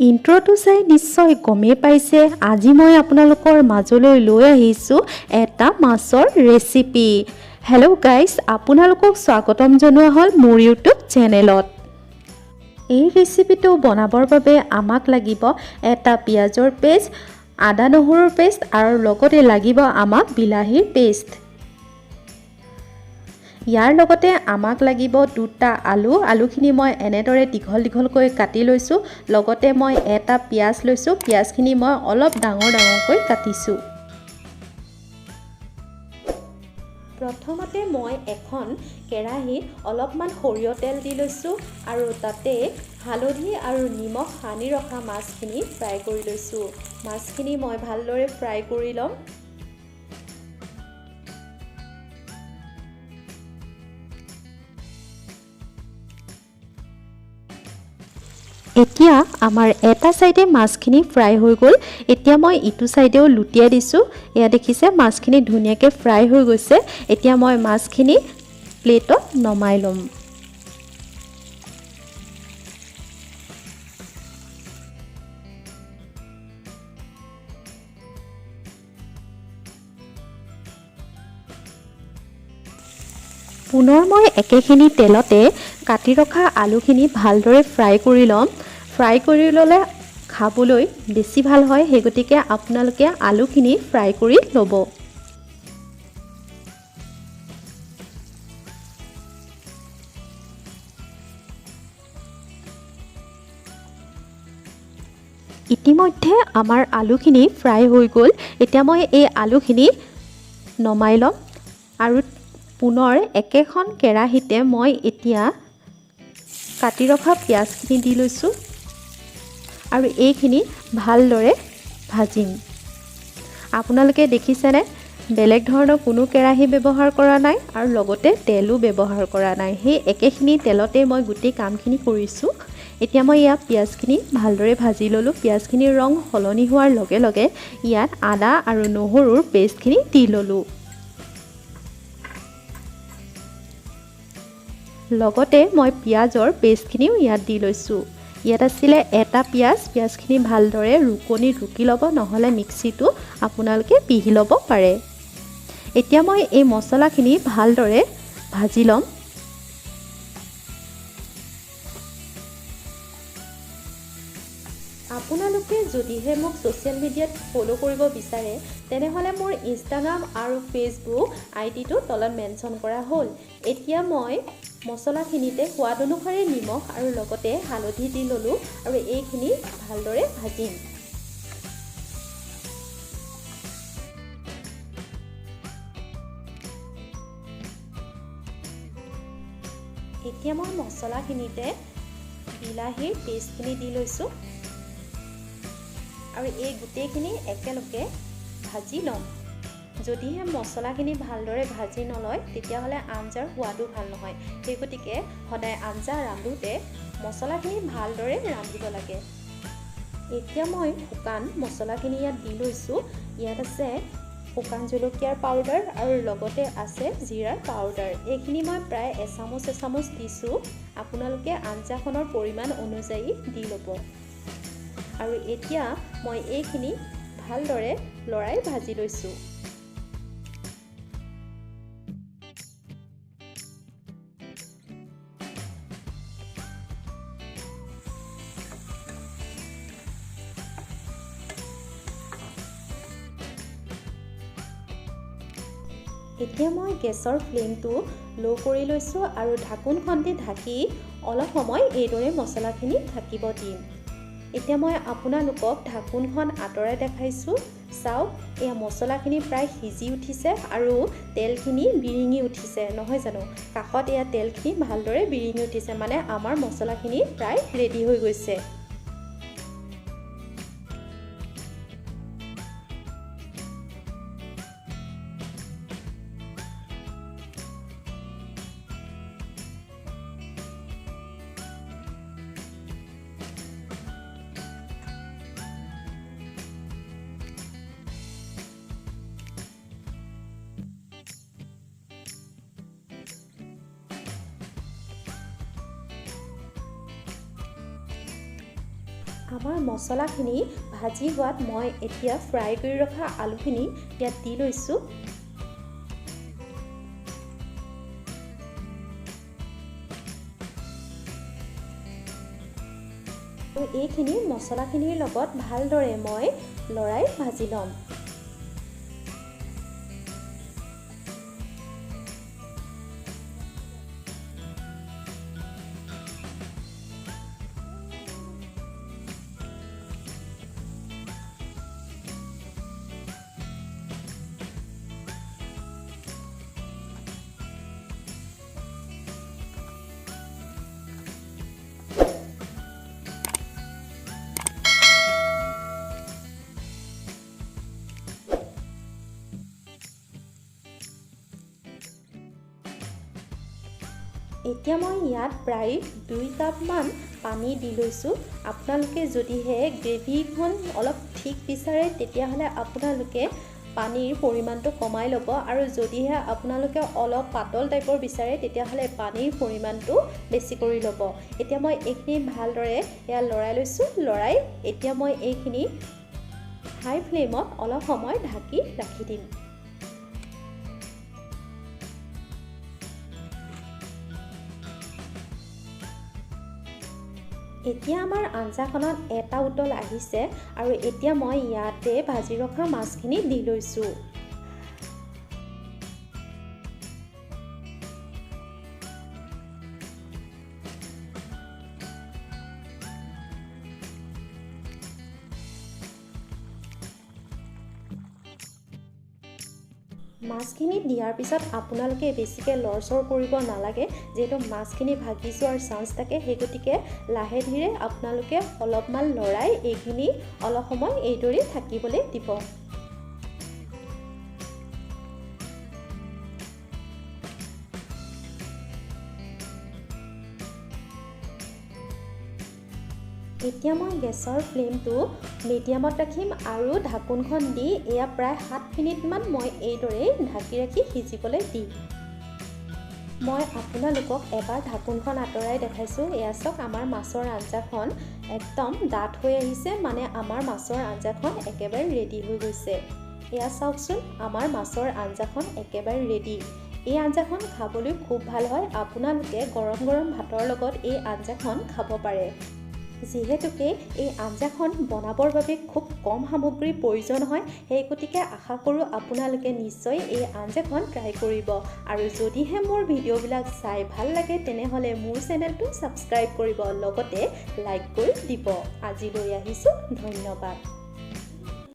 ইন্ট্ৰটো চাই নিশ্চয় গমেই পাইছে, আজি মই আপোনালোকৰ মাজলৈ লৈ আহিছোঁ এটা মাছৰ ৰেচিপি। হেল্ল' গাইজ, আপোনালোকক স্বাগতম জনোৱা হ'ল মোৰ ইউটিউব চেনেলত। এই ৰেচিপিটো বনাবৰ বাবে আমাক লাগিব এটা পিঁয়াজৰ পেষ্ট, আদা নহৰুৰ পেষ্ট আৰু লগতে লাগিব আমাক বিলাহীৰ পেষ্ট। ইয়াৰ লগতে আমাক লাগিব দুটা আলু। আলুখিনি মই এনেদৰে দীঘল দীঘলকৈ কাটি লৈছোঁ। লগতে মই এটা পিঁয়াজ লৈছোঁ। পিঁয়াজখিনি মই অলপ ডাঙৰ ডাঙৰকৈ কাটিছোঁ। প্ৰথমতে মই এখন কেৰাহীত অলপমান সৰিয়হ তেল দি লৈছোঁ আৰু তাতে হালধি আৰু নিমখ সানি ৰখা মাছখিনি ফ্ৰাই কৰি লৈছোঁ। মাছখিনি মই ভালদৰে ফ্ৰাই কৰি ল'ম। এতিয়া আমাৰ এটা চাইডে মাছখিনি ফ্ৰাই হৈ গ'ল। এতিয়া মই ইটো চাইডেও লুটিয়াই দিছোঁ। এয়া দেখিছে, মাছখিনি ধুনীয়াকৈ ফ্ৰাই হৈ গৈছে। এতিয়া মই মাছখিনি প্লেটত নমাই ল'ম। পুনৰ মই একেখিনি তেলতে কাটি ৰখা আলুখিনি ভালদৰে ফ্ৰাই কৰি ল'ম। ফ্ৰাই কৰি ল'লে খাবলৈ বেছি ভাল হয়, সেই গতিকে আপোনালোকে আলুখিনি ফ্ৰাই কৰি ল'ব। ইতিমধ্যে আমাৰ আলুখিনি ফ্ৰাই হৈ গ'ল। এতিয়া মই এই আলুখিনি নমাই ল'ম আৰু পুনৰ একেখন কেৰাহীতে মই এতিয়া কাটি ৰখা পিঁয়াজখিনি দি লৈছোঁ আৰু এইখিনি ভালদৰে ভাজিম। আপোনালোকে দেখিছেনে, বেলেগ ধৰণৰ কোনো কেৰাহী ব্যৱহাৰ কৰা নাই আৰু লগতে তেলো ব্যৱহাৰ কৰা নাই। সেই একেখিনি তেলতে মই গোটেই কামখিনি কৰিছোঁ। এতিয়া মই ইয়াত পিঁয়াজখিনি ভালদৰে ভাজি ল'লোঁ। পিঁয়াজখিনিৰ ৰং সলনি হোৱাৰ লগে লগে ইয়াত আদা আৰু নহৰুৰ পেষ্টখিনি দি ল'লোঁ। লগতে মই পিঁয়াজৰ পেষ্টখিনিও ইয়াত দি লৈছোঁ। ইয়াত আছিলে এটা পিঁয়াজ। পিঁয়াজখিনি ভালদৰে ৰুকনিত ৰুকি ল'ব, নহ'লে মিক্সিটো আপোনালোকে পিহি ল'ব পাৰে। এতিয়া মই এই মছলাখিনি ভালদৰে ভাজি ল'ম। আপোনালোকে যদিহে মোক ছ'চিয়েল মিডিয়াত ফ'ল' কৰিব বিচাৰে, তেনেহ'লে মোৰ ইনষ্টাগ্ৰাম আৰু ফেচবুক আই ডিটো তলত মেনশ্যন কৰা হ'ল। এতিয়া মই মছলাখিনিতে সোৱাদ অনুসৰি নিমখ আৰু লগতে হালধি দি ল'লোঁ আৰু এইখিনি ভালদৰে ভাজিম। এতিয়া মই মছলাখিনিতে বিলাহীৰ পেষ্টখিনি দি লৈছোঁ আৰু এই গোটেইখিনি একেলগে ভাজি ল'ম। যদিহে মছলাখিনি ভালদৰে ভাজি নলয়, তেতিয়াহ'লে আঞ্জাৰ সোৱাদো ভাল নহয়। সেই গতিকে সদায় আঞ্জা ৰান্ধোঁতে মছলাখিনি ভালদৰে ৰান্ধিব লাগে। এতিয়া মই শুকান মছলাখিনি ইয়াত দি লৈছোঁ। ইয়াত আছে শুকান জলকীয়াৰ পাউডাৰ আৰু লগতে আছে জিৰাৰ পাউডাৰ। এইখিনি মই প্ৰায় এচামুচ এচামুচ দিছোঁ। আপোনালোকে আঞ্জাখনৰ পৰিমাণ অনুযায়ী দি ল'ব। আৰু এতিয়া মই এইখিনি ভালদৰে লৰাই ভাজি লৈছোঁ। এতিয়া মই গেছৰ ফ্লেমটো ল' কৰি লৈছোঁ আৰু ঢাকোনখন দি ঢাকি অলপ সময় এইদৰে মছলাখিনি থাকিব দিম। এতিয়া মই আপোনালোকক ঢাকোনখন আঁতৰাই দেখাইছোঁ। চাওক, এয়া মছলাখিনি প্ৰায় সিজি উঠিছে আৰু তেলখিনি বিৰিঙি উঠিছে, নহয় জানো? কাষত এয়া তেলখিনি ভালদৰে বিৰিঙি উঠিছে, মানে আমাৰ মছলাখিনি প্ৰায় ৰেডি হৈ গৈছে। আমাৰ মছলাখিনি ভাজি হোৱাত মই এতিয়া ফ্ৰাই কৰি ৰখা আলুখিনি ইয়াত দি লৈছোঁ। এইখিনি মছলাখিনিৰ লগত ভালদৰে মই লৰাই ভাজি ল'ম। এতিয়া মই ইয়াত প্ৰায় 2 কাপমান পানী দি লৈছোঁ। আপোনালোকে যদিহে গ্ৰেভিখন অলপ ঠিক বিচাৰে তেতিয়াহ'লে আপোনালোকে পানীৰ পৰিমাণটো কমাই ল'ব, আৰু যদিহে আপোনালোকে অলপ পাতল টাইপৰ বিচাৰে তেতিয়াহ'লে পানীৰ পৰিমাণটো বেছি কৰি ল'ব। এতিয়া মই এইখিনি ভালদৰে এয়া লৰাই লৈছোঁ। লৰাই এতিয়া মই এইখিনি হাই ফ্লেমত অলপ সময় ঢাকি ৰাখি দিম। এতিয়া আমাৰ আঞ্জাখনত এটা উতল আহিছে আৰু এতিয়া মই ইয়াতে ভাজি ৰখা মাছখিনি দি লৈছোঁ। মাছখিনি দিয়াৰ পিছত আপোনালোকে বেছিকৈ লৰচৰ কৰিব নালাগে, যিহেতু মাছখিনি ভাগি যোৱাৰ চান্স থাকে। সেই গতিকে লাহে ধীৰে আপোনালোকে অলপমান লৰাই এইখিনি অলপ সময় এইদৰে থাকিবলৈ দিব। এতিয়া মই গেছৰ ফ্লেমটো মিডিয়ামত ৰাখিম আৰু ঢাকোনখন দি এয়া প্ৰায় 7 মিনিটমান মই এইদৰেই ঢাকি ৰাখি সিজিবলৈ দিম। মই আপোনালোকক এবাৰ ঢাকোনখন আঁতৰাই দেখাইছোঁ। এয়া চাওক, আমাৰ মাছৰ আঞ্জাখন একদম ডাঠ হৈ আহিছে, মানে আমাৰ মাছৰ আঞ্জাখন একেবাৰে ৰেডি হৈ গৈছে। এয়া চাওকচোন, আমাৰ মাছৰ আঞ্জাখন একেবাৰে ৰেডি। এই আঞ্জাখন খাবলৈ খুব ভাল হয়। আপোনালোকে গৰম গৰম ভাতৰ লগত এই আঞ্জাখন খাব পাৰে। যিহেতুকে এই আঞ্জাখন বনাবৰ বাবে খুব কম সামগ্ৰীৰ প্ৰয়োজন হয়, সেই গতিকে আশা কৰোঁ আপোনালোকে নিশ্চয় এই আঞ্জাখন ট্ৰাই কৰিব। আৰু যদিহে মোৰ ভিডিঅ'বিলাক চাই ভাল লাগে তেনেহ'লে মোৰ চেনেলটো ছাবস্ক্ৰাইব কৰিব, লগতে লাইক কৰি দিব। আজিলৈ আহিছোঁ, ধন্যবাদ।